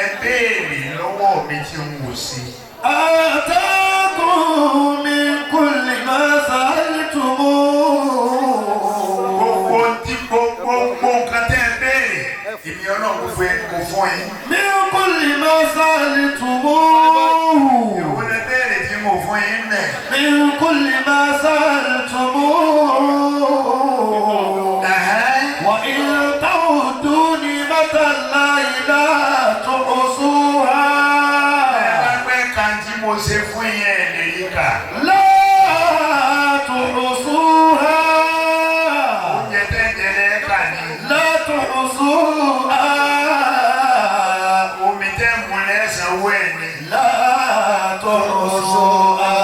ẹ béèrè lọ́wọ́ mi tí n ò sí? آتاكم من كل ما سألتموه. Gbogbo tí gbogbo nǹkan tẹ́ ẹ béèrè, èmi Ọlọ́run fún ẹ kò fún yín. من كل ما سألتموه. Èwo lẹ béèrè tí mo fún yín lẹ̀? من كل ما سألتموه. Ẹ̀hẹ́n. وإن تعدوا نعمة الله لا تحصوها. Ẹ bá pẹ́ kan tí mo ṣe fún yín, ẹ̀ lè rí kà. لا تحصوها. Oúnjẹ tẹ́ ń jẹ lẹ́ẹ̀ka ni. لا تحصوها. Omi tẹ́ ń mu lẹ́sàn-án ẹ̀ ni. لا تحصوها.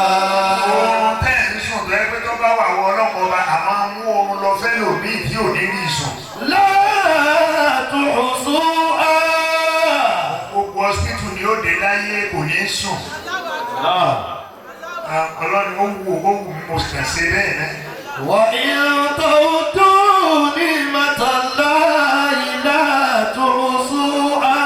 Oorun tẹ́ ń sùn tó yẹ pé tó bá wà wọ ọlọ́pàá ọba àmọ́ mú oorun lọ fẹ́ lòmíì tí ò ní rí sùn. لا تحصوها. Gbogbo hospital ni ó dé láyé, kò ní sùn. Allah. Ah, Ọlọ́run ó wù mí, mo kàn ṣe bẹ́ẹ̀ náà. وإن تعدوا نعمة الله لا تحصوها.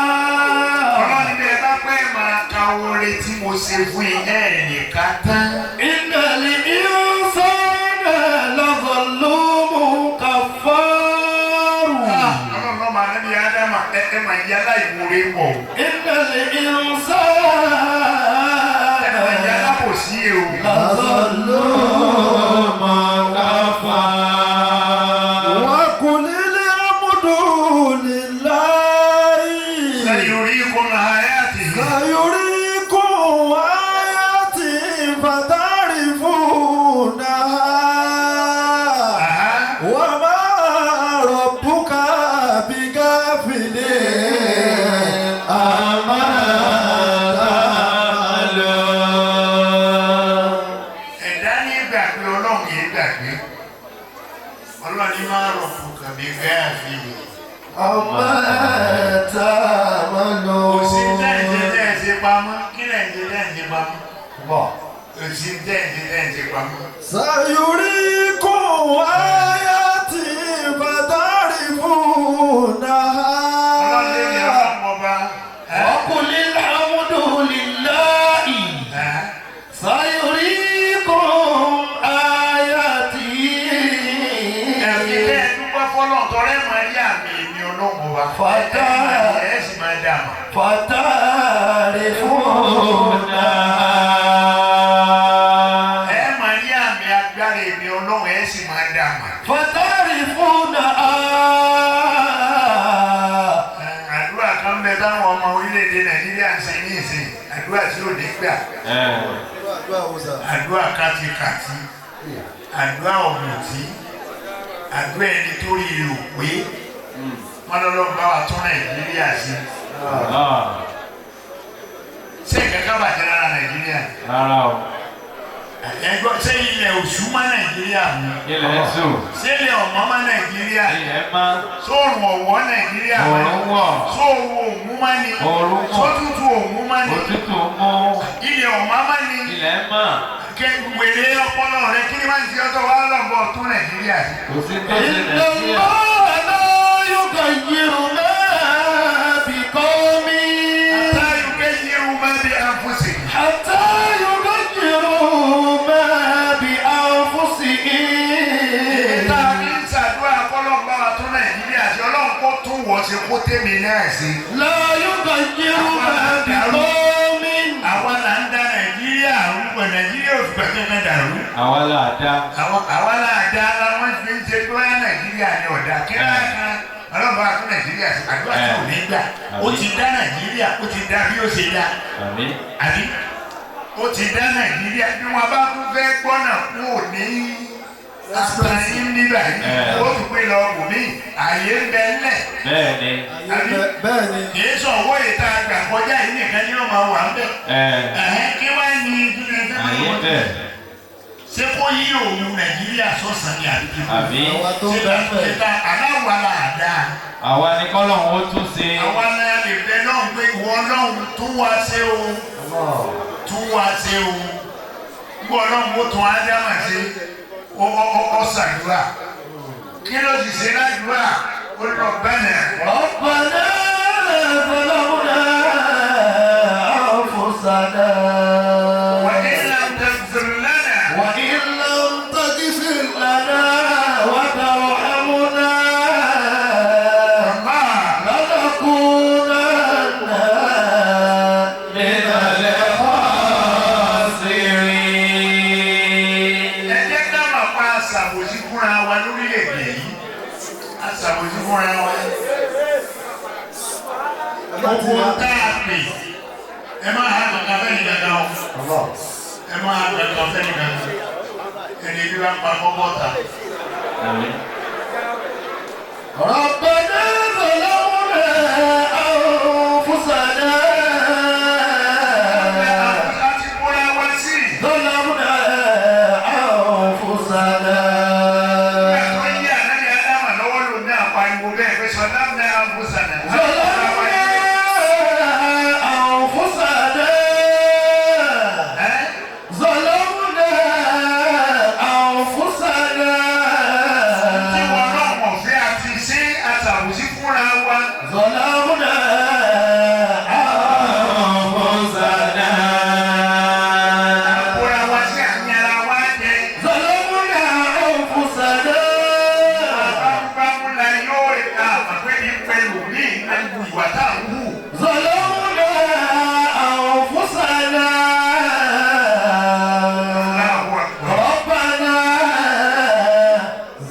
Ọlọ́run bí ẹ bá pẹ́ máa ka oore tí mo ṣe fún yín, ẹ̀ lè ká tán. إن الإنسان لظلوم كفار. Ọlọ́run náà máa níbi Ádámà, ẹ máa yá láìmoore pọ̀ o. إن الإنسان Ẹ máa yá lábòsí o. لظلوم كفار. وقل الحمد لله. سيريكم آياته. سيريكم آياته فتعرفونها. Àhá. وما ربك بغافل عما تعملون. Ẹ̀dá ní gbàgbé, Ọlọ́run yìí gbàgbé. Ọlọ́run ní máa rọ̀ fún kàbí gáàfin. عما Kò sí تعملون. tẹ́ǹtì tẹ́ǹtì pamọ́. Kí lẹ́ǹtì tẹ́ǹtì pamọ́? Kò sí tẹ́ǹtì tẹ́ǹtì pamọ́. سيريكم آياته فتعرفونها. Ọlọ́run lè ní Ọlọ́run ọba. Ẹ́ وقل الحمد لله ẹ́ سيريكم آياته. Ẹ̀mí bẹ́ẹ̀ dúpẹ́ fọlọ́n tọrẹ máa rí àmì èmi Ọlọ́run ọba. Fàtà. Ẹ̀ sì máa dà mà. فتعرفونها. Ẹ máa rí àmì agbára èmi Ọlọ́run, ẹ̀ sì máa dà mà. فتعرفونها. Àdúrà kan bẹ táwọn ọmọ orílẹ̀-èdè Nàìjíríà ń ṣe ní ìsìn, àdúrà tí ò ní gbà. Àdúrà kátikàti, àdúrà ọ̀mùtí, àdúrà ẹni tó rí rò pé wọn lọ́lọ́ bá wa tún Nàìjíríà sí. Allah. Ṣé nǹkan kan bàjẹ́ lára Nàìjíríà? Rárá o. Ẹgbọ́n, ṣé ilẹ̀ òṣù mọ́ Nàìjíríà mu? Ilẹ̀ sùn. Ṣé ilẹ̀ ọ̀mọ́ mọ́ Nàìjíríà? Ilẹ̀ má. Sóòrùn ọ̀wọ́ Nàìjíríà mọ́? Òòrùn wọ̀. Sóòrùn òmú mọ́ ni? Òòrùn wọ̀. Sótútù òmú mọ́ ni? Òtútù mú. Ilẹ̀ ọ̀mọ́ mọ́ ni? Ilẹ̀ má. Kẹ wèrè ọpọlọ rẹ, kí ni máa ń ṣe ọtọ wa lọ́nbọ̀ tún Nàìjíríà sí? Kò sí tó ṣe إن Nàìjíríà. الله لا يغير ما بقوم حتى يغيروا ما بأنفسهم. حتى يغيروا ما بأنفسهم. Tá a fi ń ṣàdúrà kọ́lọ́n bá wa tún Nàìjíríà sí, Ọlọ́run kó tún wọ́ ṣe kó tèmi náà sí. لا يغير ما بقوم. Àwa là ń da Nàìjíríà rú pẹ̀, Nàìjíríà ò fìgbà kankan dàrú. Àwa là dá. Àwa là dá láwọn fi ń ṣe bóyá Nàìjíríà ni ọ̀dà kíláà kan. Ọlọ́run bá wa tún Nàìjíríà sí, àdúrà tí ò ní gbà. Ó ti dá Nàìjíríà, ó ti dá bí ó ṣe dá. Àmín. Àbí ó ti dá Nàìjíríà, bí wọn bá tún fẹ́ gbọ́nà kú ò ní àtàyín níbà yìí, ó tún pé lọ wò mí, àyè ń bẹ ńlẹ̀. Bẹ́ẹ̀ ni. Àbí Bẹ́ẹ̀ ni. kì í sọ owó ìta àgbà kọjá yìí nìkan ni ó máa wà ń bẹ̀. Ẹ̀hẹ́n, kí wá ní kí ni ẹ fẹ́ máa Àyè wọ́n? bẹ́ẹ̀. Ṣé kó yí òun Nàìjíríà sọ̀sán ni àbí kí Àbí. Àwa tó ń ṣe bẹ ń bẹ̀. ta aláwa là dáa? Àwa ni kọ́lọ́hún ó tún ṣe. Àwa náà lè bẹ lọ́hùn pé ìwọ Ọlọ́hun tún wá ṣe o, tún wá ṣe o. Ìwọ Ọlọ́hun ó tún Ádámà ṣe, ó ṣàdúrà. Kí ló sì ṣe ládùúrà? Ó lọ bẹ́ẹ̀. ربنا ظلمنا أنفسنا وإن لم تغفر لنا وإن لم تغفر لنا وترحمنا Allah. لنكونن من الخاسرين. Ẹ jẹ́ ká máa pa aṣàbòsí fúnra wa lórílẹ̀‐èdè yìí, aṣàbòsí fúnra wa. Gbogbo tá a pè, ẹ má ha kankan fẹ́ ní kankan o, ẹ má ha kankan fẹ́ ní kankan. Ẹni bí wọ́n pa kọ́kọ́ ta. Àmín. ربنا ظلمنا أنفسنا A ti múra wa sí. ظلمنا أنفسنا Ẹ̀kọ́ yí ànáni Ádámà lọ́wọ́ lò ní àpariwo bẹ́ẹ̀ pé sọ̀dá ní àbúsànà. ظلمنا أنفسنا Ẹ́ ظلمنا أنفسنا tí wọn náà mọ̀ fẹ́ àti ṣé aṣàbòsí fúnra wa. ظلمنا أنفسنا Àkóra wa sí àmì ara wa jẹ. ظلمنا أنفسنا Bámúbámú la yóò ká àpapẹ́ ní pẹ̀lú ní ìgbàgbọ́ ìwà tá à ń hù. ظلمنا أنفسنا Allahu Akbar. ربنا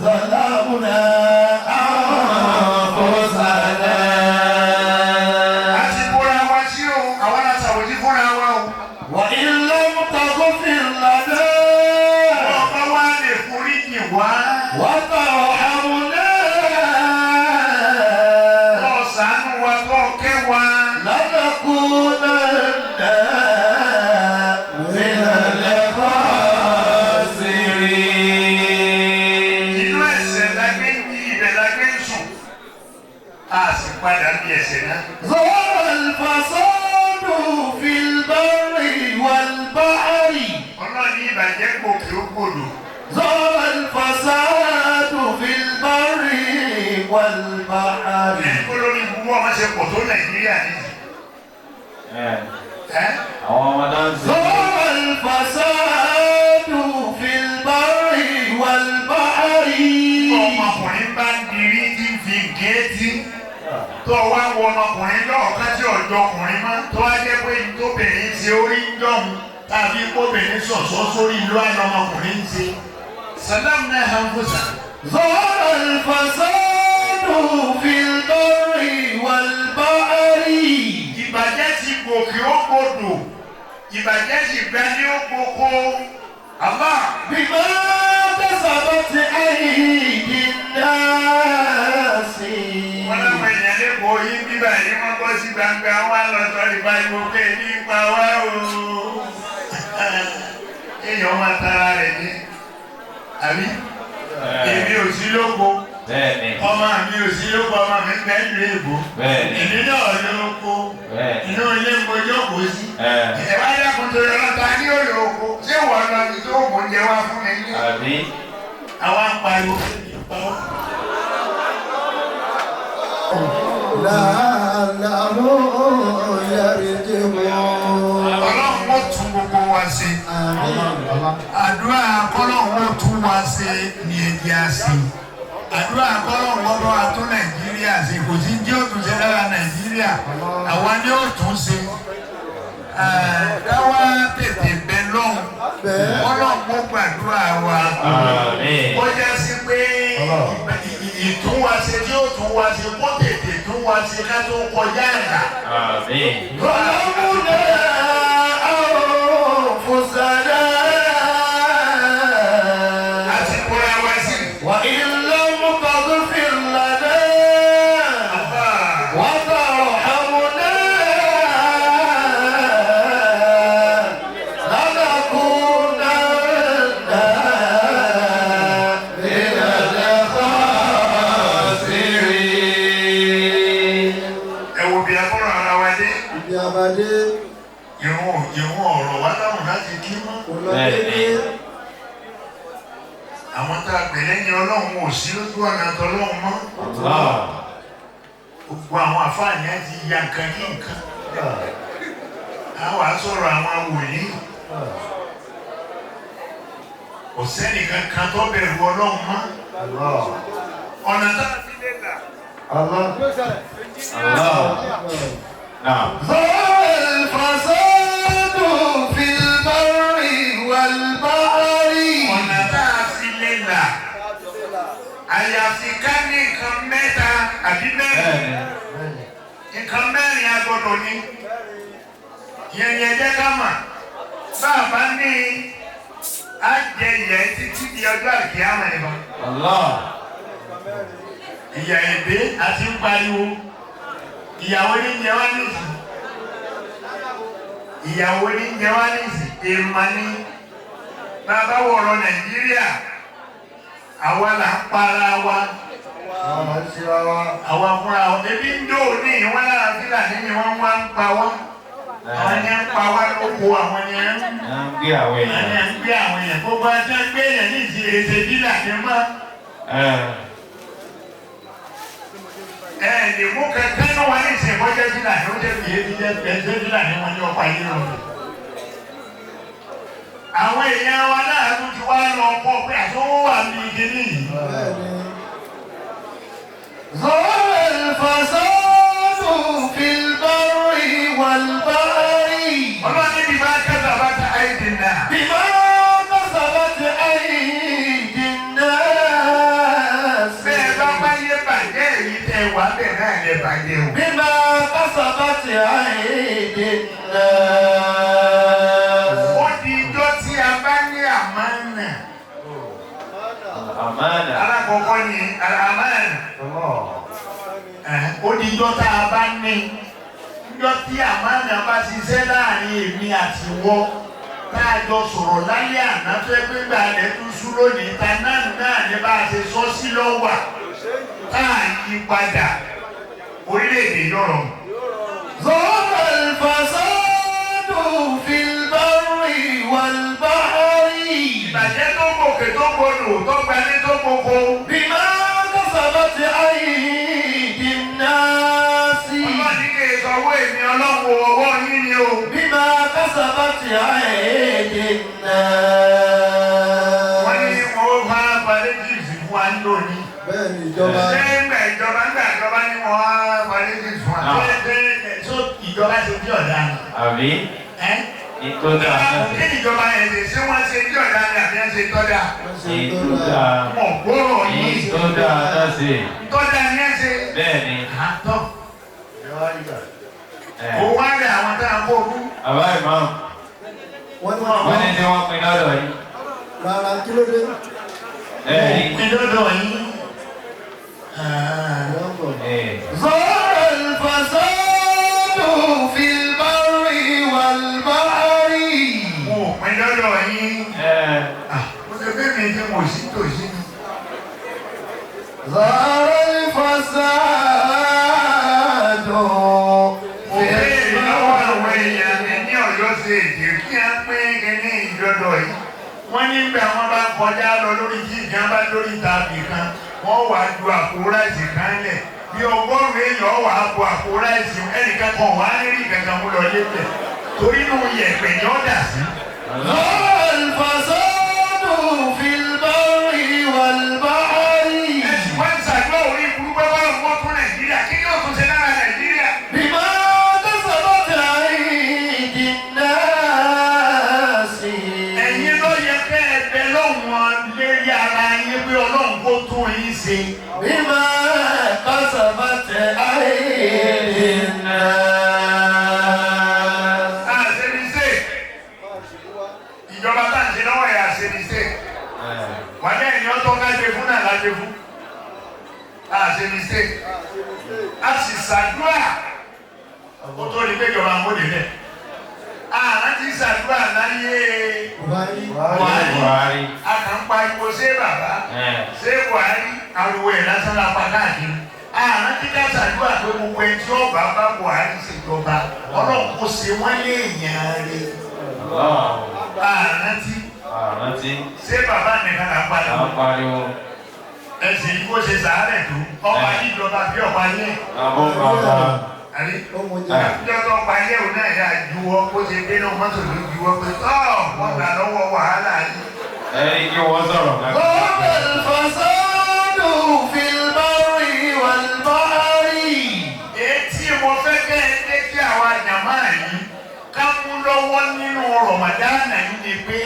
ظلمنا أنفسنا A ti kóra wa sí o, àwọn aṣàwòsí fúnra wa o. وإن لم تغفر لنا Ọba wa lè forí jì wá. وترحمنا Kọ́ ṣàánú wa, kọ́ kẹ́ wa. لنكونن من الخاسرين. Inú ẹ̀ṣẹ̀ la gbé ń yí, ibẹ̀ la gbé ń sùn. A sì padà bí ẹ̀ṣẹ̀ náà. ظهر الفساد في البر والبحر Ọlọ́run ní ìbàjẹ́ gòkè ó gbòdò. ظهر الفساد في البر والبحر Ẹni kó lórí ibú wọ́n máa ṣe pọ̀ tó Nàìjíríà nìyí. Ẹ Ẹ́ àwọn ọmọ náà ń sè. ظهر الفساد في البر والبحر ọmọkùnrin bá ń dirí tí ń fi géètì tó wá wọ ọmọkùnrin lọ́ọ̀ká tí ọ̀jọ́ ọkùnrin mọ́ tó wá jẹ́ pé tóbìnrin ṣe orí ń dọ̀hún tàbí kóbìnrin ṣọ̀ṣọ́ sórí ìlú àná ọmọkùnrin ń ṣe. Sàlámù náà hàn fún sàn. ظهر الفساد في البر والبحر Ìbàjẹ́ ti gòkè ó gbòdò, ìbàjẹ́ sì gbẹ ní ó gboko. Allah بما كسبت أيدي الناس wọn láwọn èèyàn lẹ́kọ̀ọ́ yín bíbá yìí wọ́n bọ́ sí gbangba wọn lọ sọ ìpariwo pé nípa wá o. Èèyàn máa tara rẹ̀ ní àbí èmi ò sí lóko, Bẹ́ẹ̀ni. ọmọ mi ò sí lóko, ọmọ mi ń bẹ nílùú èbó, Bẹ́ẹ̀ni. èmi náà lóko, Bẹ́ẹ̀ni. inú ilé mo jókòó sí. Ẹ Ẹ wá dákun tó yọ lọ́ta ní òòlù oko, ṣé wọ́n lọ ní tó mò ń jẹ wá fún mi ní? àbí. Àwa ń pariwo. لعلهم يرجعون. Ọlọ́run ó tún gbogbo wa ṣe. Àdúrà kọ́lọ́run ó tún wa ṣe ní ẹ̀jẹ̀ àṣì. Àdúrà kọ́lọ́run ọba wa tún Nàìjíríà ṣe, kò sí jẹ́ òtún ṣe lára Nàìjíríà. Àwa ni ó tún ṣe. Káwá tètè bẹ lọ́hùn. Kọ́lọ́run ó gbàdúrà wa. Àmín. Ó já sí pé ìtúnwáṣe tí ó tún wá ṣe kó tètè tún wá ṣe ká tó kọjá àgbà. Àmín. ظلمنا أنفسنا A ti kóra wá sí. وإن لم تغفر لنا وترحمنا لنكونن من الخاسرين. Ẹ wo bí abọ́rọ̀ ara wa dé. Ibi abadé Ìrun ọ̀rọ̀ wa láwùn láti kí mọ́. kò lọ déédéé. Àwọn tá a pè lẹ́yìn Ọlọ́run ò sí lójú ọ̀nà tọlọ́run mọ́. Allah. Gbogbo àwọn àfáàní á ti ya nǹkan kí nǹkan. Àwọn sọ̀rọ̀ àwọn wòlíì. Kò sẹ́nìkan kan tó bẹ̀rù Ọlọ́run mọ́. Ọ̀nà tá a fi lè là. Allah. Allah. Naam. ظهر الفساد في البر والبحر. Ọ̀nà tá a fi lè là. Àyàfi ká ní nǹkan mẹ́ta àbí mẹ́rin. Bẹ́ẹ̀ni. Nǹkan mẹ́rin a gbọ́dọ̀ ní. Ìyẹn ni ẹ jẹ́ ká mà. Bá a bá ní á jẹ ìyà yìí títí di ọjọ́ àlùkìyámà nìkan. Allah. Ìyà èdè àti ń pariwo. Ìyàwó ní jẹ wá nísì. Ìyàwó ní jẹ wá nísì. Èèmà ni. Bàbá wọ̀rọ̀ Nàìjíríà. Àwa là ń para wa. Àwọn ń ṣe wa. Àwa fúnra wa. Ebi ń dò ní ìwọ́n lára Fúlàní ni wọ́n wá ń pa wá. Àwọn ni ń pa wá lóko, àwọn ni ń À ń gbé àwọn àwọn ni èèyàn. ń gbé àwọn èèyàn. Gbogbo ajá ń gbé èèyàn ní ìsìn èsè bílà ni mọ́. Ẹ. Ẹ lè mú kẹ̀kẹ́ ní wọn ní ìsìn kọjá bílà ní ó jẹ́ bí ebi jẹ́ ẹsẹ̀ bílà ní wọn ní ọ̀pá yìí lọ. Àwọn èèyàn wa náà tún ti wá lọ pọ̀ pé àtúwò wà ní igi nìyí. Bẹ́ẹ̀ni. ظهر الفساد في البر والبحر. Ọlọ́run níbi bá kẹ́sà bá ta àìdè náà. بما كسبت أيدي الناس. Bẹ́ẹ̀ bá bá yé bàjẹ́ èyí tẹ wà bẹ́ẹ̀ náà lè bàjẹ́ o. بما كسبت أيدي الناس. Ó di ijọ́ tí a bá ní àmánà. Àmánà. Alákọ̀ọ́kọ́ ni àmánà. Ó di ijọ́ tá a bá ní. Ijọ́ tí àmánà bá ṣiṣẹ́ láàrin èmi àti wọ́. Tá a jọ sọ̀rọ̀ lálẹ́ àná tó ẹ pé gbà rẹ̀ tún sú lónìí. Ta náà náà ní bá a ṣe sọ sí lọ́wà. Tá a yí padà orílẹ̀-èdè yọ̀rọ̀. ظهر الفساد في البر والبحر. Ìbàjẹ́ tó gòkè tó gbọdọ̀ tó gbalé tó gbogbo. بما كسبت أيدي الناس. Ọlọ́run ní kí n sọ owó èmi ọlọ́run ọwọ́ yín ni o. بما كسبت أيدي Wọ́n ní الناس. wọ́n bá palliatives fún wa lónìí. Bẹ́ẹ̀ni ìjọba. Ṣé ńgbà ìjọba ńgbà ìjọba ní wọ́n á palliatives fún wa? Ṣé ṣé ìjọba ṣe bí ọ̀dà ni? Àbí? Ẹ́ Ìtò dáa náà kí sí. ni ìjọba yẹn ṣe? Ṣé wọ́n ṣe bí ọ̀dà ni àbí ẹ̀ ṣe tọ́da? Wọ́n ṣe Ìtò tó dáa. dáa. Mọ̀ gbọ́rọ̀ yín. Ìtò dáa náà sí. Tọ́da ni ẹ ṣe. Bẹ́ẹ̀ni. Àtọ̀. Ẹ. Òun wá rẹ̀ àwọn tá à ń kó fún. Bàbá ìmáàmù. Wọ́n ní Wọ́n ní tí wọ́n pin lọ́dọ̀ yín. rárá kí ló dé? Ẹ rí. Ìdọ́dọ̀ yín. Wọ́n bọ̀. Ẹ. ظهر الفساد في البر والبحر. Mo ò pín lọ́dọ̀ yín. Ẹ. Mo ṣe fẹ́ mi tí mo sì tòsí ni. ظهر الفساد Mo béèrè lọ́wọ́ àwọn èèyàn mi ní Ọ̀yọ́ ṣe èdè kí á pín kíní ìjọdọ̀ yìí. Wọ́n nígbà wọn bá kọjá lọ lórí jíjìn bá lórí tàbí kan, wọ́n wàá ju àpò ráìsì kan lẹ̀. Bí ọgọ́rùn-ún èèyàn wàá bo àpò ráìsì ẹnìkan kan wàá rí kankan mú lọ lébẹ̀. Torí inú yẹ̀pẹ̀ ni ó dà sí. ظهر الفساد في البر والبحر. Ẹ̀sìn wá ń ṣàdúrà orí burúkú bá wọn tún Nàìjíríà. Kí ni ó tún ṣe lára Nàìjíríà? بما كسبت أيدي الناس. Ẹ̀yin ló yẹ kẹ́ ẹ bẹ lọ́wọ́n lérí ara yín pé Ọlọ́run kó tún yín ṣe. بما كسبت أيدي الناس. Àṣẹbíṣe ìjọba tá à ń ṣe lọ́wọ́ ẹ̀ àṣẹbíṣe wà ní ẹ̀yìn ọ̀tọ̀ ká ṣe fún náà láṣẹ fún. Àṣẹbíṣe a sì ṣàdúrà kó tó di pé ìjọba ń bòde bẹ́ẹ̀. Àrántí ṣàdúrà láyé Buhari. Buhari. Buhari. A kàn ń pariwo ṣé bàbá. Ẹ. Ṣé Buhari ariwo ẹ̀ lásán la pa káàkiri. Àrántí ká ṣàdúrà pé gbogbo ẹni tí ọba bá Buhari ṣèjọba Ọlọ́run kò ṣe wọ́n léèyàn rẹ̀. Allah. Àrántí Àrántí. ṣé bàbá nìkan là ń À pariwo. ń pariwo. Ẹ̀sìn yìí kó ṣe sàárẹ̀ tó ọba yìí jọba bí ọba yẹ. Àbọ̀ bàbá. Àbí? Ó mú jẹ. Ìjọ tó pa ilé òun náà yà juwọ́ bó ṣe dé náà mọ́tò ló juwọ́ pé tọ́ wọ́n gbà lọ́wọ́ wàhálà yìí. Ẹ̀rí kí wọ́n sọ̀rọ̀ náà. ظهر الفساد في البر والبحر. Etí mo fẹ́ kẹ́ ẹ dé kí àwa jàmá yìí ká mú lọ́wọ́ nínú Rọ̀mọ̀dánà yìí ni pé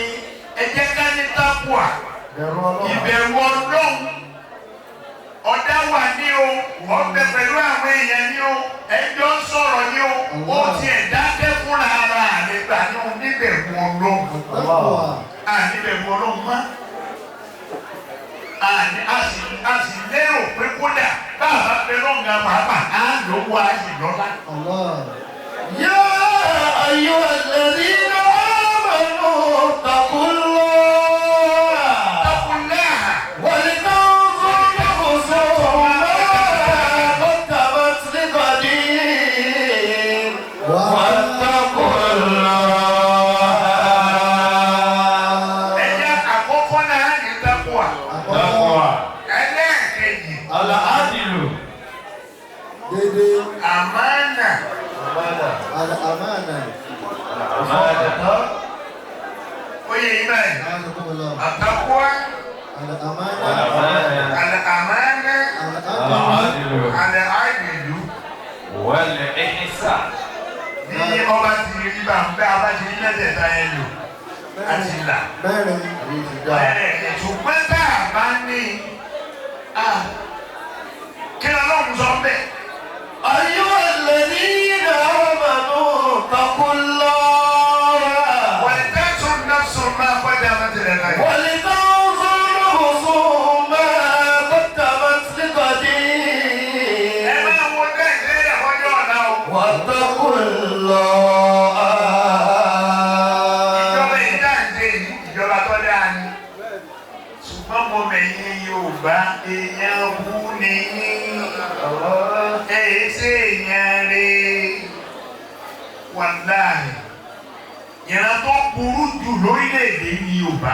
ẹ jẹ́ ká ní tápùà Bẹ̀rù Ọlọ́run. ìbẹ̀rù Ọlọ́run ọ̀dá wà ní o ọ̀bẹ pẹ̀lú àwọn èèyàn ní o ẹjọ́ ń sọ̀rọ̀ ní o ó tiẹ̀ dákẹ́ fúnra ara rẹ̀ gbà ní o níbẹ̀rù Ọlọ́run. Taqwa. Àníbẹ̀rù Ọlọ́run mọ́ àní a sì lérò pé kódà bá a bá fẹ́ lọ́ngà pàápàá á lówó a sì lọ́lá. Allah. يا أيها الذين آمنوا اتقوا الله Ọkùnrin ولتنظر نفس ما قدمت لغد واتقوا الله. Ẹ̀jẹ̀ àkọ́kọ́ náà ní tákùwà. Àkọ́kọ́. Taqwa. Ẹlẹ́ẹ̀kejì Al-adilu. Dédé. àmánà. Al-amana. Al-amana. Ó yẹ yín báyìí. A'azakumullah. Àtàkùwà, Al-amana. Al-amana. àmánà, Al-amana. Al-adilu. àlẹ́-àìlú. Wal-ihsan. Bí ọba ti rí bá ń bẹ́ abá ti rí mẹ́tẹ̀ẹ̀ta yẹn lò á ti là. Mẹ́rin. Ẹ̀ẹ́dẹ̀ ṣùgbọ́n tá a bá ní kí lọ́lọ́run sọ bẹ́ẹ̀. أيها الذين آمنوا اتقوا الله Wal-tanzur nafsun ma qaddamat lighad. ولتنظر نفس ما قدمت لغد Ẹ máa wo dẹ́gbẹ́ ọjọ́ ọ̀la o. واتقوا الله. Ìjọba yìí dá ń ṣe yìí, ìjọba tó dáa ni. Ṣùgbọ́n mo mẹ̀yìn Yorùbá, èèyàn wú ni yín. Ẹ yìí ṣe èèyàn rè wàláhì. Ìran tó burú jù lórílẹ̀-èdè ni Yorùbá.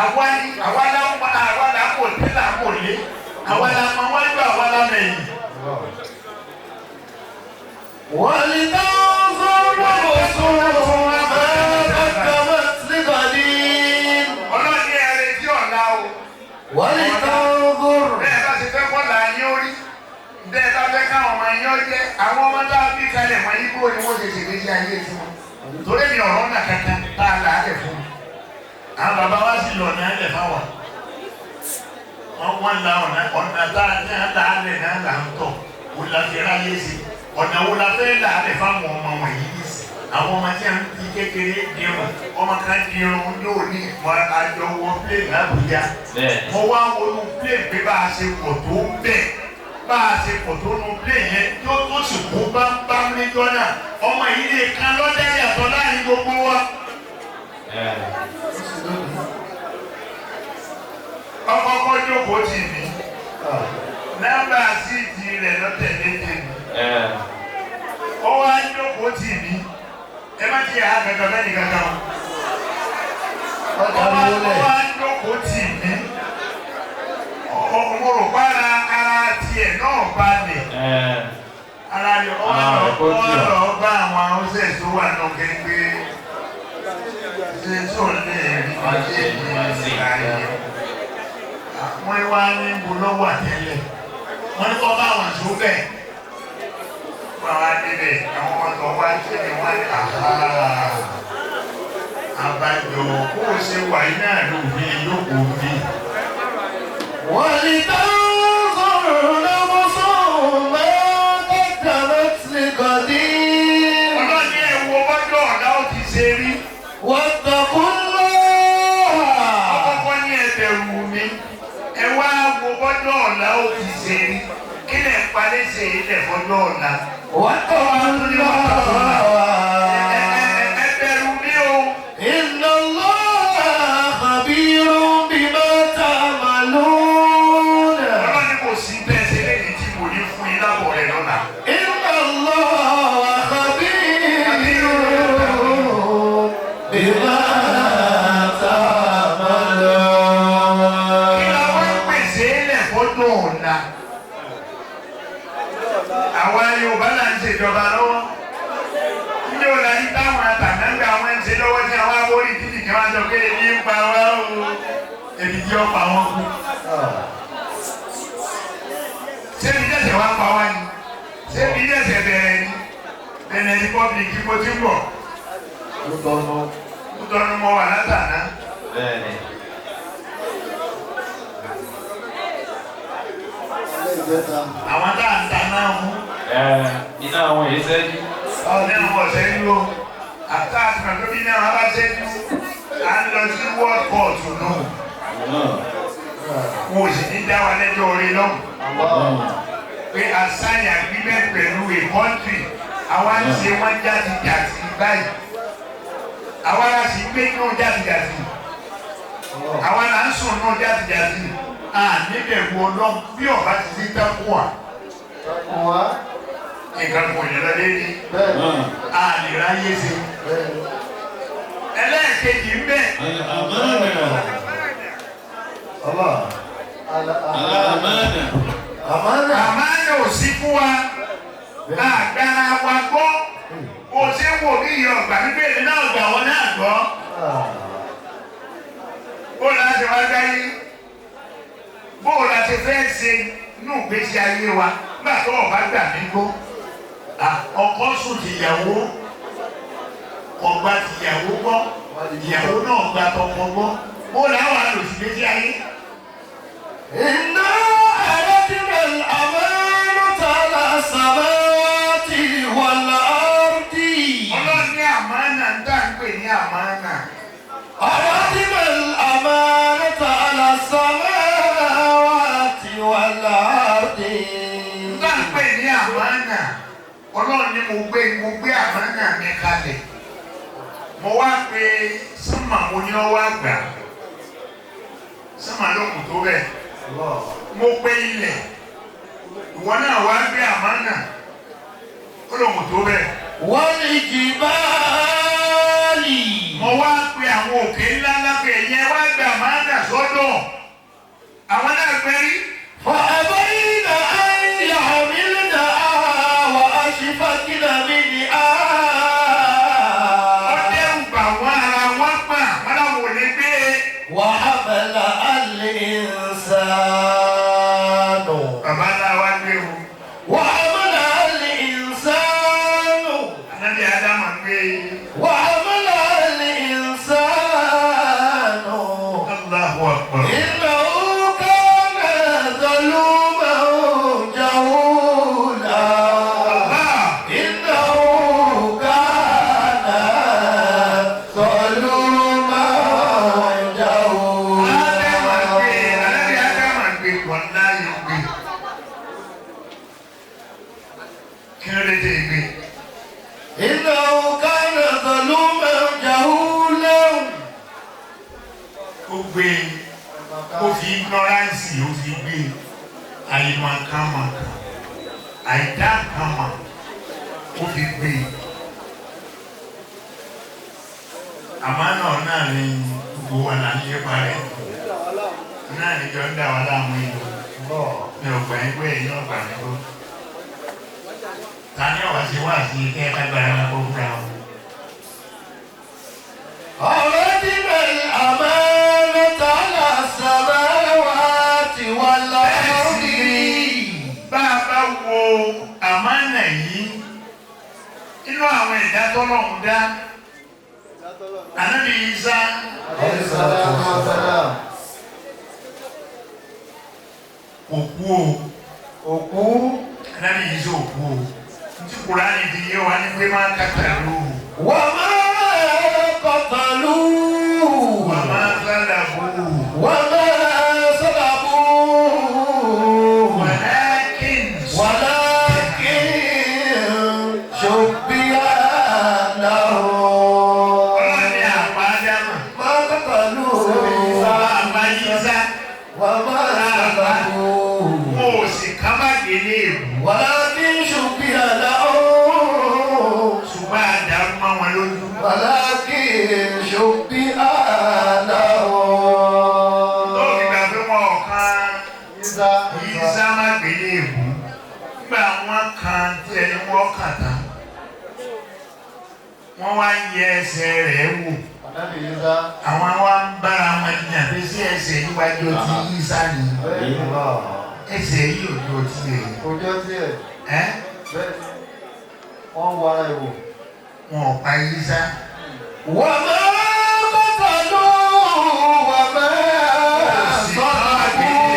Àwa ni àwa la ń àwa la kò dé là kò lé. Àwa la mọ wájú àwa la mẹ̀yìn. ولتنظر نفس ما قدمت لغد. Ọlọ́run ní ẹ retí ọ̀la o. ولتنظر Bẹ́ẹ̀ bá ṣe fẹ́ kọ́là yín ó rí. Bẹ́ẹ̀ bá fẹ́ káwọn ọmọ yín ó jẹ́. Àwọn ọmọ tá a bí kalẹ̀ wọ́n yí kúrò ní wọ́n ṣe ṣègbésí ayé fún wọn. Torí mi ọ̀rọ̀ náà kankan tá a là á lẹ̀ fún wọn. Àwọn bàbá wa sì lọ ọ̀nà ẹlẹ̀ fáwa. Wọ́n la ọ̀nà ọ̀nà tá a ní là á lẹ̀ náà là ń tọ̀. Wò la fi ráyé sí. Ọ̀nà wo la fẹ́ là á lẹ̀ fáwọn ọmọ wọ̀nyí ní sí. Àwọn ọmọ tí a ń fi kékeré dirun. Ọmọ kan dirun yóò ní ìmọ̀ àjọ wọ plé l'Àbújá. Bẹ́ẹ̀ni. Mo wá wọnú plane pé bá a ṣe pọ̀ tó bẹ́ẹ̀ bá a ṣe pọ̀ tó nu plane yẹn tó tó sì kú bámbám níjọ́ náà ọmọ yìí lè kan lọ́dẹ yàtọ̀ láàrin gbogbo wa. Ọkọ̀ọ̀kọ̀ jókòó tì mí nọ́mbà síìtì rẹ̀ lọ́tẹ̀lé tèmi ó wá jókòó tì mí ẹ má ti yà á kankan bẹ́ẹ̀ ni kankan o Ọjà ó wọlé. wá jókòó tì mí mo rò pé ara ara tiẹ̀ náà balẹ̀ ara rẹ̀ ó wá lọ ó wá lọ bá àwọn haúsẹ̀ tó wà náà kékeré ṣe tó lè rí ṣe ní ayé wọ́n wá ní bo lọ́wọ́ àtẹ́lẹ̀ wọ́n ní kọ́ bá àwọn tó bẹ̀ wọ́n wá débẹ̀ àwọn ọmọ tó wá ṣe ni wọ́n ní àhá àbájọ kó o ṣe wà yìí náà ló fi yókù bí. ولتنظر نفس ما قدمت لغد. Ọlọ́ni ẹ̀ wo bọ́jọ́ ọ̀la ó ti ṣe rí. واتقوا الله. Ọkọ̀kọ́ ní ẹ bẹ̀rù mi. Ẹ wá wo bọ́jọ́ ọ̀la ó ti ṣe rí. Kí lẹ̀ ń palẹ̀ ṣe ilẹ̀ fọjọ́ ọ̀la? واتقوا الله. Ẹ bẹ̀rù mi o. إن الله خبير بما تعملون. Ọlọ́ni kò sí bẹ́ẹ̀ ṣe lẹ́yìn tí mo ní fún yín lábọ̀ rẹ̀ lọ́la. إن الله خبير بما Kí تعملون. la wá ń pèsè ilẹ̀ fọjọ́ ọ̀la? rí táwọn àtànágbà wọn ń ṣe lọ́wọ́ tí àwọn abórí títì kan wá sọ pé ebi ń pa wá o, ebi tí ó pa wọn kú. Ṣébi dẹ̀sẹ̀ wá pa wá ni? Ṣébi dẹ̀sẹ̀ bẹ̀rẹ̀ ni? Benin Republic mo ti ń bọ̀. Kútọ́nù mọ́ wà látàná. Bẹ́ẹ̀ni. Àwọn tá à ń ta náà mú. Iná àwọn èyí sẹ́jú. Ọ̀nà ọ̀sẹ̀ ń lo àtà àtìmọ̀ bí náà wọ́n bá ṣẹ́jú. À ń lọ sí World Court nù. Wọ́n ò sì ní dá wa lẹ́jọ́ orí lọ́hùn. Pé a sign agreement pẹ̀lú a country. Àwa ń ṣe wọ́n jáde-jàti báyìí. Àwa la sì gbé nù jáde-jàti. Àwa là ń sùn nù jáde-jàti. À níbẹ̀ wo lọ́n bí ọba ti ti dákú wa. Nǹkan kò yẹ lọ lérí. A lè ráyé ṣe. Ẹlẹ́ẹ̀kejì ń bẹ̀. Àmánà. Àmánà ò sí fún wa. Àgbára wa gbọ́. Kò ṣe wò ní ìyọ̀ ọ̀gbà bíbélì náà gbà wọ́n náà gbọ́. Bó la ṣe wá gbáyé? Bó la ṣe fẹ́ ṣe nínú ìgbésí ayé wa? Nígbà tó ọba gbà mí gbọ́. Ọkọ sùn tìyàwó. Ọgbà tìyàwó gbọ́. Ìyàwó náà gba tọkọ gbọ́. Bó la wà lò sí ìgbésí ayé? إنا أردنا الأمانة على السماوات والأرض. Ọlọ́run ní àmánà ń dá ń pè ní àmánà. أردنا الأمانة على السماوات والأرض. Ń dá ń pè ní àmánà. Ọlọ́run ní mo gbé àmánà mi kalẹ̀. Mo wá pe sánmà mo ní ọwọ́ àgbà. Sánmà ló kù tó bẹ́ẹ̀. Mo pe ilẹ̀. Ìwọ náà wá gbé àmánà. Ó lóun tó bẹ́ẹ̀. والجبال. Mo wá pe àwọn òkè ńlá ńlá pé ẹ̀yẹ wá gbé àmánà sọ́dọ̀. Àwọn náà gbé rí. فأبين أن يحملنها وأشفقن منها. Ọdẹ ń bà wọ́n ara wọn pa wọ́n làwọn ò lè gbé e. وحملها الإنسان. Bàbá náà wá gbé o. وحملها الإنسان. Ànábì Ádámà gbé e. وحملها الإنسان. Allahu Akbar. إنه كان ظلوما جهولا. Allah. إنه كان ظلوما Ádámà gbé e. جهولا. Ànábì Ádámà gbé e. Wàláhì gbé e. Kí ló dé tẹ́ gbé? إنه كان ظلوما جهولا. Ó gbé e. Ó fi ignorance ó fi gbé e. Àìmọ̀kànmọ̀kàn. Àìdákànmọ̀. Ó fi gbé e. Àmánà náà ni gbogbo wa là ń lépa rẹ̀. Náà ni jọ ń dà wá láàmú ìlú. Mi ò gbà yín pé èyí náà gbà mí gbọ́. Ta ni ọ̀wá ṣe wá sí kẹ́ ká gbára wa kó fúnra wọn? أردنا الأمانة على السماوات والأرض. Bá a bá wo àmánà yìí, inú àwọn ẹ̀dá tọ́lọ́hún dá, Ànábì Ìsá kò kú o. Òkú. Ànábì Ìsá ò kú o. Ntí Kùránì fi yé wa ní pé máa ń kàtà lóru. وما قتلوه. Wà máa sálà bò ó. وما صلبوه. Wàlákìn. ولكن شبه لهم. Ọlọ́run ní àpá Ádámà. ما قتلوه. Àpá Ìsá. وما صلبوه. Mo ò sì ká má délé èbú. ولكن شبه لهم. Ṣùgbọ́n àdàrú mọ́ wọn lójú. ولكن شبه لهم. Tó fi gbà pé wọn ò kan Ìsá má gbélé èbú. Nígbà wọn kan tí ẹni wọn kàn tán. Wọ́n wá ń yẹ ẹsẹ̀ rẹ̀ wò. Ànábì Ìsá. Àwọn wa ń bára wọn jiyàn pé sí ẹsẹ̀ níwájú ọtí Ìsá ni. Allah. Ẹsẹ̀ yìí ò ní ọtí rẹ̀. Ojú ọtí ẹ̀. Ẹ́ Bẹ́ẹ̀ ni. Wọ́n ń wo ara ìwò. wọn ò pa Ìsá. وما قتلوه وما صلبوه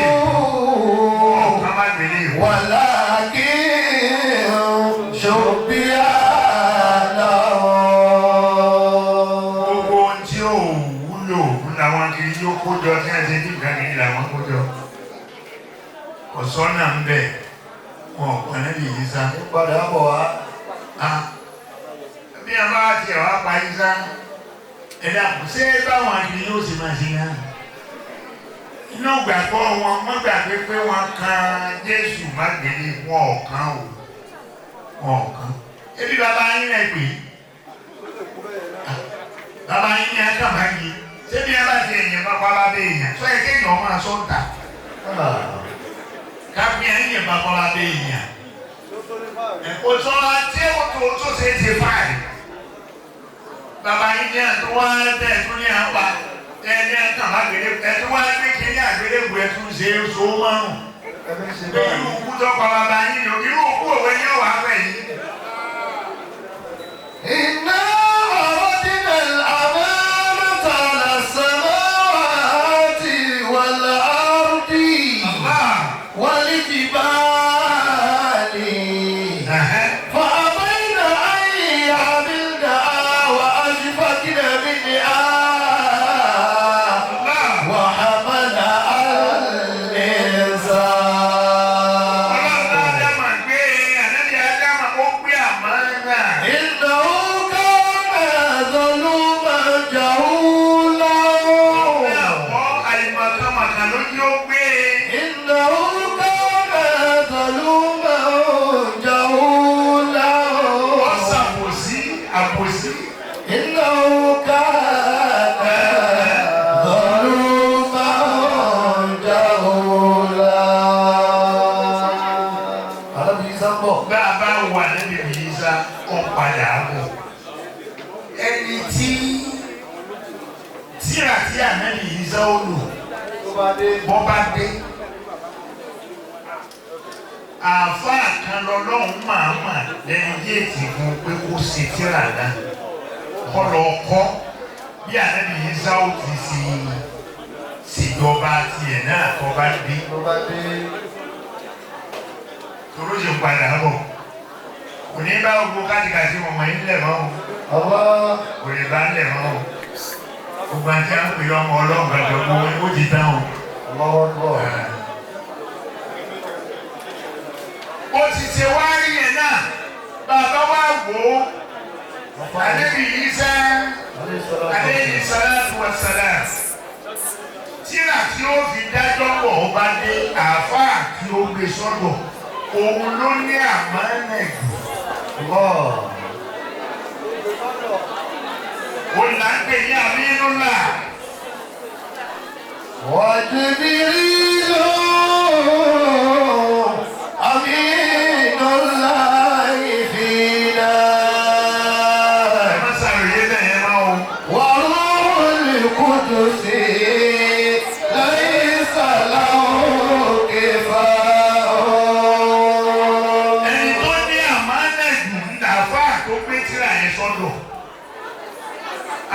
Ká má gbélé ìwọ. ولكن شبه لهم. Gbogbo ohun tí ò wúlò làwọn kiri yóò kó jọ tí wọ́n ṣe ní nǹkan kiri làwọn kó jọ. Ọ̀sọ́nà ń bẹ̀ wọn ò pa níbi Ìsá. Ń padà bọ̀ wá. Ah, bí a bá tiẹ̀ wá pa Ìsá, ẹ̀dá kò ṣe é báwọn akiri yóò ṣe máa ṣe náà. Inú gbàgbọ́ wọn, wọ́n gbàgbé pé wọ́n kan Jésù má gbélé wọn ọ̀kan o. Wọn ọ̀kan. Ebi bàbá yín rẹ̀ pè é. Bàbá yín ní ẹ̀ka máa yí. Ṣé bí ẹ bá ti èèyàn bá pa bá bẹ èèyàn? Sọ yẹ kéèyàn máa sọ ń tà. Kápẹ́ ẹ̀yìn bá pa bá bẹ èèyàn. Kò sọ tí ó tó tó ṣe é ṣe fáìlì. Bàbá yín ní ẹ̀tún wá tẹ̀ ẹ̀tún ní àpá tẹ̀ ní ẹ̀tún àgbélé ẹ̀tún wá ní kíní àgbélébù ẹ̀tún ṣe é so márùn. Ẹbí ń ṣe Pé báyìí. irú òkú tó pa bàbá yín ni irú òkú òwe ní ọ̀wà fẹ̀ yìí. إنا عرضنا الأمانة على السماوات والأرض والجبال فأبين أن يحملنها وأشفقن منها وحملها الإنسان. Ọlọ́run Ádámà gbé ànábì Ádámà ó gbé àmánà. إنه كان ظلوما جهولا. Ní àwọ̀ àìmọ̀kànmọ̀kàn ló ní ó gbé. إنه كان ظلوما جهولا. Ó ṣàbòsí àbòsí. إنه كان ظلوما جهولا. Ànábì Ìsá ń bọ̀. Bá a bá wà níbi Ìsá, ó padà bọ̀. Ẹni tí tíra tí ànábì Ìsá ó lò Tó bá dé. bọ́ bá dé. Àáfàá kan lọ́lọ́run màmá lẹ́yìn géètì fún un pé kó ṣe tíra náà. Kọ́ lọ kọ́ bí ànábì Ìsá ó ti ṣe ṣèjọba tiẹ̀ náà tó bá dé. Tó bá dé. Toró ṣe ń padà bọ̀. Kò ní bá gbogbo kátìkàtì wọn wọ̀nyí ńlẹ̀ mọ́ o. Allah. Kò lè bá ńlẹ̀ mọ́ o. Gbogbo àti à ń pè ọmọ ọlọ́run gbàgbọ́ gbogbo ó ti tán o. Allahu Akbar. Ó ti ṣe wá rí yẹn náà. Bàbá wa wò ó. Ànábì Ìsá Alayhi salatu wa alayhi salatu wa salam. Tíra tí ó fi dájọ́ pọ̀ ó bá dé àáfàá tí ó gbé sọ́dọ̀. Òun ló ní àmánà jù. Allah. Òun là ń pè ní Aminullah. وجبريل أمين الله فينا. Ẹ má ṣàròyé bẹ́ẹ̀ yẹn máa o. وروح القدس ليس له كفاء. Ẹni tó ní àmánà jù ń dàáfà tó gbé tíra yẹn sọ́dọ̀.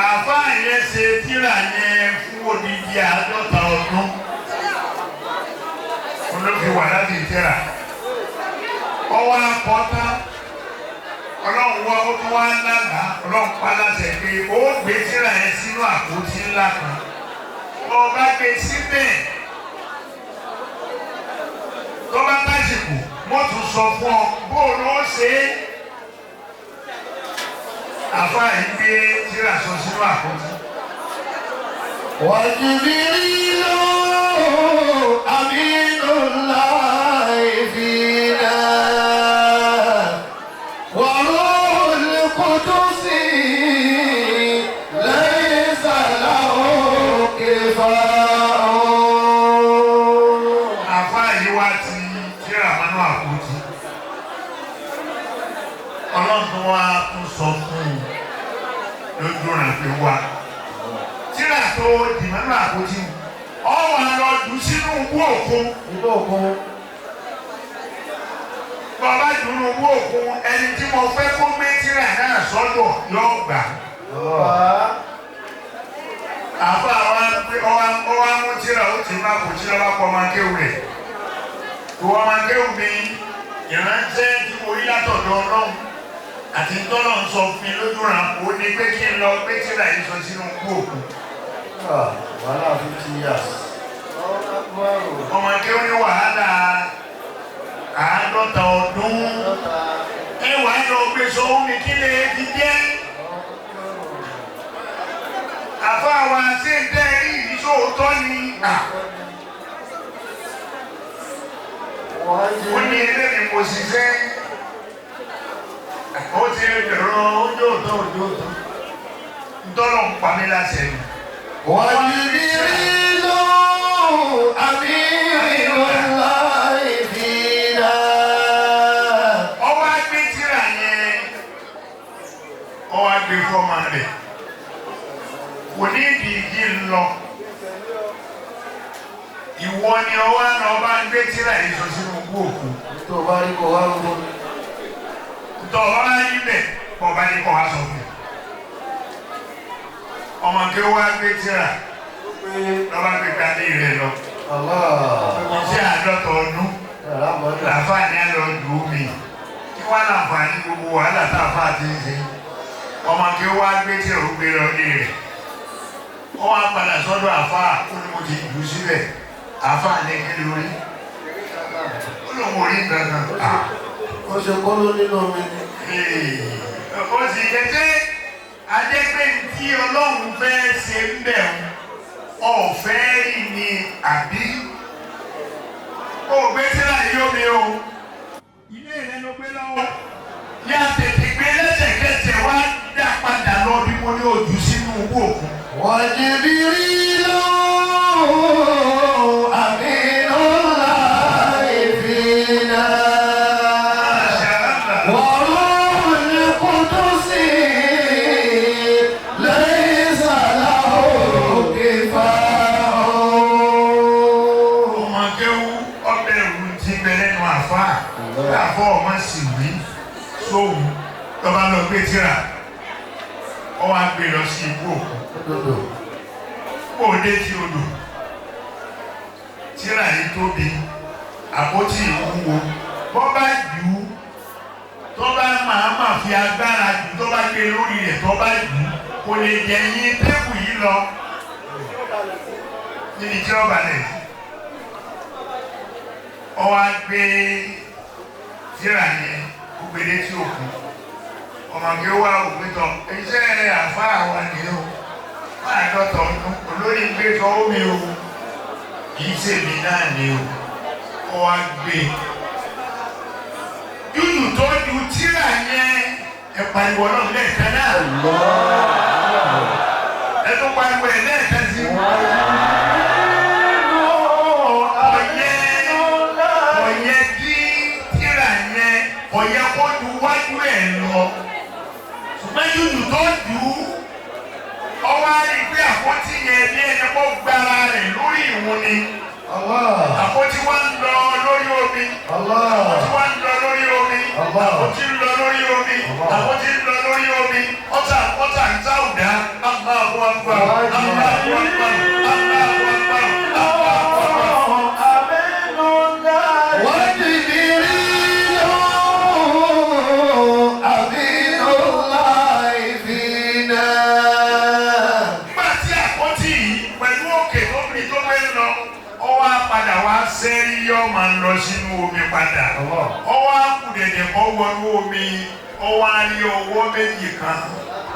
Àáfàá yẹn ṣe tíra yẹn fún odidi 50 ọdún. Olófi wà láti tíra. Ọwọ́ akọ́tá. Ọlọ́run wá ó tún wá lálàá. Ọlọ́run pa láṣẹ pé ó gbé tíra yẹn sínú àpótí ńlá kan. Ọba gbé síbẹ̀. Tó bá tásìkò, wọ́n tún sọ fún ọ bóòlù ó ṣe é. Àfáà yìí gbé tíra sọ sínú àpótí. وجبريل أمين الله فينا وروح القدس ليس له كفاء. Àfáà yìí wá ti tíra mọ́nú àpótí. Ọlọ́run wá tún sọ fún un. Lójú ràn pé wá. Tíra tó dìmọ́nú àpótí ọwọ́ àlọ́ jù sínú owó òkun. Inú òkun. Bàbá dùnú owó òkun ẹni tí mo fẹ́ kó gbé tíra náà sọ́dọ̀ yóò gbà. Àfa wa pé ọwọ́ mú tíra ó ti má kò tíra wá pọ̀ máa kéwù rẹ̀. Ìwọ máa kéwù mi ìránṣẹ́ tí mo rí látọ̀dọ̀ Ọlọ́run àti tọ́lọ̀ ń sọ fún mi lójú ràn ó ní pé kí n lọ gbé tíra yìí sọ sínú owó òkun. Wàhálà 50 years. Ọmọ akéwù ní wàhálà 50 ọdún. Ẹ wàá lọ gbé sọ omi kí lè ti jẹ́. Àfa wa ṣe ń tẹ́ rí ìṣòótọ́ ni. Ó ní eléyìí mo ṣiṣẹ́. Ó ti bẹ̀rọ ojú òótọ́ ojú òótọ́. Ntọ́lọ̀ ń pa mí láṣẹ ni. وجبريل أمين الله فينا. Ọwọ́ agbé tíra yẹn, ọwọ́ agbé fọ́mọ rẹ̀. Kò ní ìdí ìdí lọ. Ìwọ ni ọwọ́ àná ọba ń gbé tíra yìí sọ sínú ogún òkú. Tó o bá rí kó wá rúbọ. Ntọ́ ọba bá yí bẹ̀ kọ́ ọba ní kọ́ wá sọ fún mi. Ọmọ kí ó wá gbé tíra lọ́ba gbé gbalé rẹ̀ lọ. Allah. Iṣẹ́ 50 ọdún làǹfààní á lọ dùn ún mi. Kí wá láǹfààní gbogbo wàhálà tá a fà ti ń ṣe. Ọmọ kí ó wá gbé tíra ó gbé lọ lé rẹ̀. Ó wá padà sọ́dọ̀ àfáà ó ní mo ti jù ú síbẹ̀. Àfáà ní kí lórí. Ó lóun ò rí nǹkan kan. Ó ṣe kóló nínú omi ni. Ó sì yẹ pé adẹ́gbẹ́ tí Ọlọ́run fẹ́ ṣe ń bẹ̀ ń ọ̀fẹ́ rí ni àbí ó gbé tíra yìí omi o. Ilé rẹ ló gbé lọ́wọ́. Yá tètè gbé lẹ́sẹ̀kẹsẹ̀ wá dá padà lọ bí mo ní ojú sínú owó òkun. وجبريل أمين الله فينا. وروح القدس ليس له كفاء. Ọmọ kéwú ọbẹ̀ ìrù ti bẹ lẹ́nu àfáà. Àfọ́ ọmọ sì wí sóhun lọ́ba lọ gbé tíra. Ó wá gbé lọ sí ibú òkun. Òdodo. Kó o dé tí odò. Tíra yìí tóbi, àpótí ìwúwo. Bọ́ bá jù ú, tó bá máa ma fi agbára jù tó bá gbé lórí rẹ̀ tó bá jù ú, kò lè jẹ yín tébù yìí lọ. Níbi tí ó balẹ̀ sí. Ó wá gbé tíra yẹn, ó gbé dé tí òkun. Ọmọ kí ó wá òpin tọ, iṣẹ́ àfáà wa ni o. 50 ọdún olórí gbé tọwọ́ mi o, kì í ṣèmi náà ni o. Ó wá gbé dúdú tó ju tíra yẹn, ẹ pariwo náà lẹ́ẹ̀kan náà. Ẹ tún pariwo ẹ lẹ́ẹ̀kan sí. Ọ̀yẹ́ kí tíra yẹn ọ̀yẹ́ kó ju wájú ẹ̀ lọ. Ṣùgbọ́n dúdú tó jù ú, ọwọ́ á rí i pé àpótí yẹn bí ẹni kó gbára rẹ̀ lórí ìwọ̀n ni. Allah. Àpótí wa ń lọ lórí omi. Allah. Àpótí wa ń lọ lórí omi. Allah. Àpótí ń lọ lórí omi. Allah. Àpótí ń lọ lórí omi. Ọ̀tà ọ̀tà ń tá òdá. Allahu Akbar. Allahu Akbar. Allahu Akbar. Allahu Akbar. وجبريل أمين الله فينا. Nígbà tí àpótí yìí pẹ̀lú òkè tó fi tó gbé lọ, ó wá padà wá sẹ́rí yọ́ máa ń lọ sínú omi padà. Allah. Ó wá kù dẹ̀dẹ̀ kọ́ wọnú omi, ó wá rí ọwọ́ méjì kan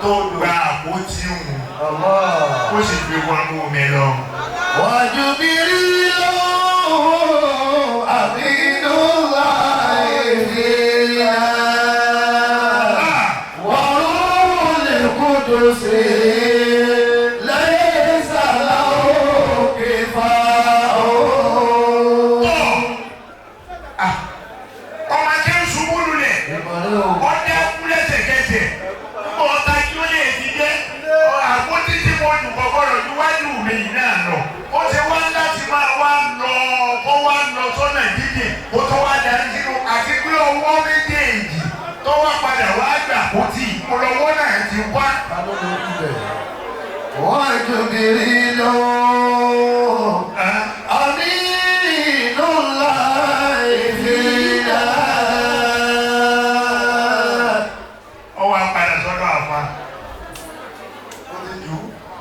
tó gba àpótí hùn. Allah. Ó sì gbé wọnú omi lọ. وجبريل أمين الله فينا. وروح القدس ليس له كفاء. Ọmọ akẹ́ ń ṣubú lulẹ̀. Ìmọ̀lẹ́ o. Ọdẹ kú lẹ́sẹ̀kẹsẹ̀. Nígbà ọ̀tá kí ó lè dìde. وجبريل أمين الله فينا. Ó wá padà sọ́dọ̀ àfa.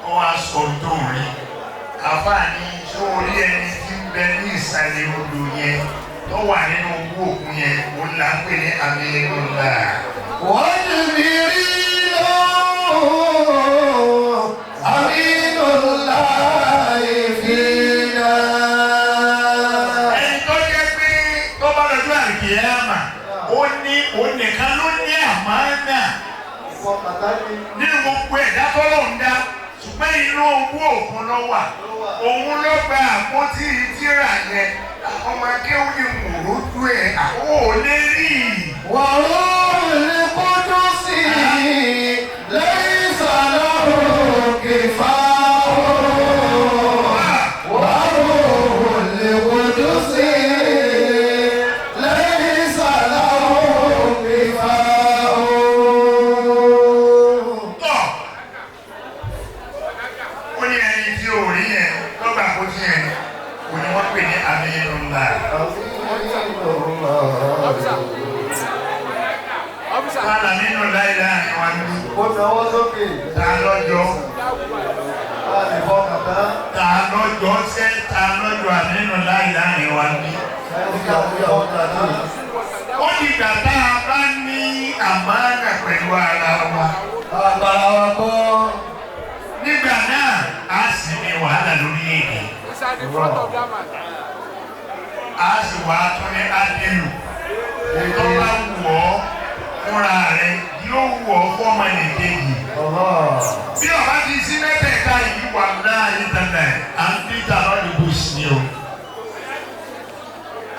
Ó wá sọ tó ń rí. Àfa ní sórí ẹni tí ń bẹ ní ìsàlẹ̀ odò yẹn tó wà nínú owó òkun yẹn, òun là ń pè ní Aminullah. وجبريل أمين الله فينا. Ẹni tó jẹ́ pé tó bá lọ́jọ́ àlùkìyámà, ó ní òun nìkan ló ní àmánà nínú gbogbo ẹ̀dá tọ́lọ̀ ń dá, ṣùgbọ́n inú owó òkun ló wà. Òun ló gba àpótí tírà yẹn. Ọmọ akéwì ni mòrójú ẹ̀ àwọn ò lè rí i. وروح القدس ليس له كفاء. وروح القدس ليس له كفاء. Tọ̀, ó ní ẹni tí ò rí yẹn tó gba àpótí yẹn, òun ni wọ́n pè ní Aminullah. Tálà nínú láìláà ni wọ́n ní. Ó náwó sókè. Ta lọ́jọ́? A lè fọkàn tán. Ta lọ́jọ́ sẹ́ ta lọ́jọ́ àmínú láìláà ni wọ́n ní. Ó di ìgbà tá a bá ní àmánà pẹ̀lú ara wa. Agbára wa kọ́. Nígbà náà, a sì ní wàhálà lórílẹ̀-èdè. It's at the front of that man. A sì wá tún ní ádìlù. Tó bá wù ọ́ fúnra rẹ̀, yóò wù ọ́ fọ́mọ nìkejì. Bí ọba ti sí mẹ́tẹ̀ẹ̀ta yìí wà láàyè tẹ̀lẹ̀, à ń bí tàbá ní bush ni o.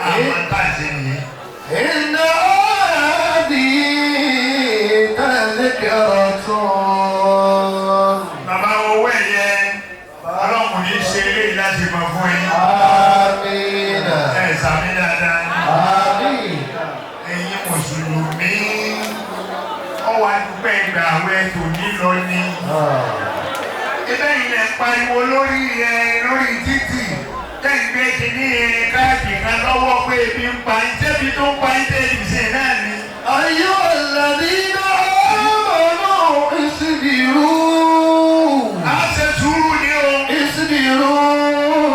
Àwọn tá à ń ṣe nìyẹn. إن هذه تذكرة. Bàbá owó ẹ̀yẹ, ọlọ́run ní ṣe eléyìí láti mọ̀ fún yín. آمين. Ẹ sàmì dáadáa. آمين. Ẹ̀yin Mùsùlùmí, ọwọ́ àdúgbò ìgbà àwẹ̀ tòní lọ ni. Ibẹ̀ yìí lẹ̀ ń pariwo lórí ẹ lórí títì. Tẹ́gbẹ́ kìíní ẹ káàdì kan lọ́wọ́ pé ebi ń pa yín. Ṣébi tó ń pa yín tẹ́lẹ̀ ṣe náà ni. أيها الذين آمنوا اصبروا. A ṣe sùúrù ni o. اصبروا.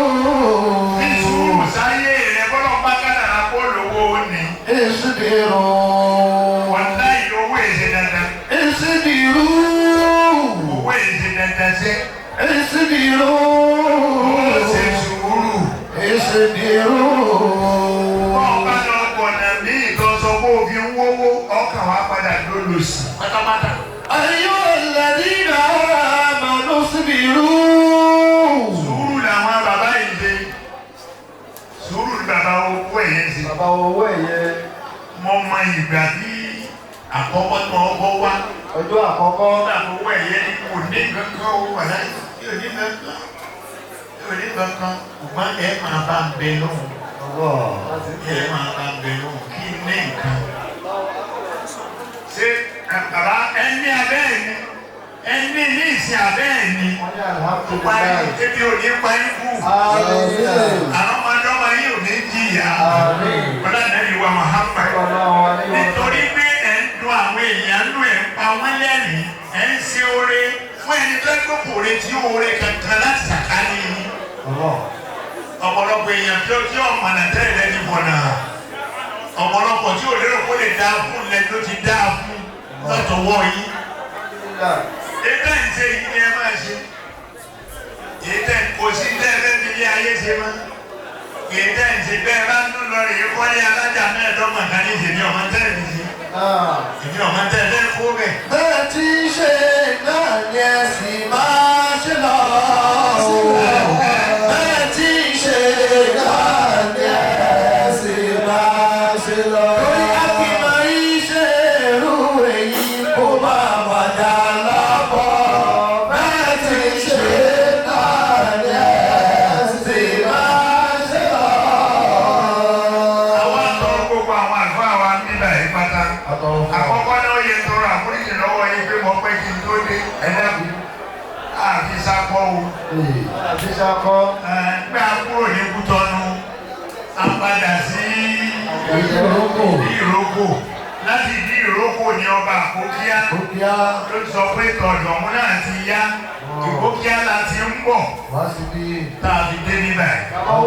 Ní sùúrù sáyé rẹ̀ bọ́lọ̀ bá kádàrá kó lówó ni. اصبروا. Wàláhì owó èsè dandan. اصبروا. Owó èsè dandan ṣe. اصبروا. Ó ṣe sùúrù. اصبروا. Bọ́ọ̀ bá lọ gbọ̀nà míì tó sọ pé òfin ń wówó, ọkàn wa padà lólòsì. Pátápátá. أيها الذين آمنوا اصبروا. Sùúrù làwọn bàbá yìí ṣe. Sùúrù ni bàbá owó ẹ̀yẹ ṣe. Bàbá owó ẹ̀yẹ. Mo mọ ìgbà tí àkọ́kọ́ tí wọ́n kọ́ wá. Ọjọ́ àkọ́kọ́. Nígbà tó owó ẹ̀yẹ ní kò ní kankan ó wà láyé. Yóò ní kankan. Yóò ní kankan. Ṣùgbọ́n ẹ máa bá ń bẹ lóhùn. Ẹ máa bá ń bẹ lóhùn kí ní nǹkan. Ṣé bàbá ẹni abẹ́ ẹ̀ ni? Ẹni ní ìsìn abẹ́ ẹ̀ ni? Wọ́n ní Parí alhamdulilayi. ebi ò ní pa yín kú. Àmín. Àwọn ọmọdé ọmọ yìí ò ní jìyà. Àmín. Bọ́lá nàbí wa Muhammad. Sallallahu alaihi wa sallam. Nítorí pé ẹ̀ ń dun àwọn èèyàn nú ẹ̀ ń pa wọ́n lẹ́rìn-ín, ẹ̀ ń ṣe oore fún ẹni tó ń gbókò retí oore kankan láti sàkání yín. Ọ̀pọ̀lọpọ̀ èèyàn tí ó tí ọ̀mọ̀nà tẹ́lẹ̀ lẹ́ni bọ̀nà. Ọ̀pọ̀lọpọ̀ tí ò lérò kó lè dáa fún lẹ́ni ló ti dáa fún lọ́tọ̀wọ́ yín. Ètò ìṣe yìí ni ẹ máa ṣe. Ètò kò sí tẹ́lẹ̀ fi ní ayé ṣe mọ́. Ètò ìṣe bẹ́ẹ̀ bá ń lọ rèé kọ́lé alájà mẹ́ẹ̀ẹ́dọ́gbọ̀n kan ní ìṣèlú ọmọ tẹ́lẹ̀ fi ṣe. Èmi ọmọ tẹ́lẹ̀ kó bẹ̀. Bẹ́ẹ̀ tí ń ṣe náà ni ẹ sì máa ṣe lọ. Bẹ́ẹ̀ tí ń ṣe náà ni ẹ sì máa ṣe lọ. Torí a kì í máa ń ṣe irú èyí kó máa wàdà lábọ̀. Bẹ́ẹ̀ tí ń ṣe náà ni ẹ sì máa ṣe lọ. Àwọn àtọrọ gbogbo àwọn àlùfáà wa nígbà yìí pátá. Àkọ́kọ́ náà yẹ tọrọ àforíjì lọ́wọ́ yín pé mo pẹ́ kí n tó dé. Ẹ dákun. fi sákọ́ o. Àti sakọ. Gbé a kúrò ní Kútọ́nù, a padà sí Ìrókò. Ìrókò. Láti ìdí Ìrókò ní ọba Àkókíá Ó kíá ló sọ pé tọ̀dọ̀ òun náà ti yá. Ìkókíá la ti ń bọ̀ wá síbí. tá a fi dé níbẹ̀. Bàbá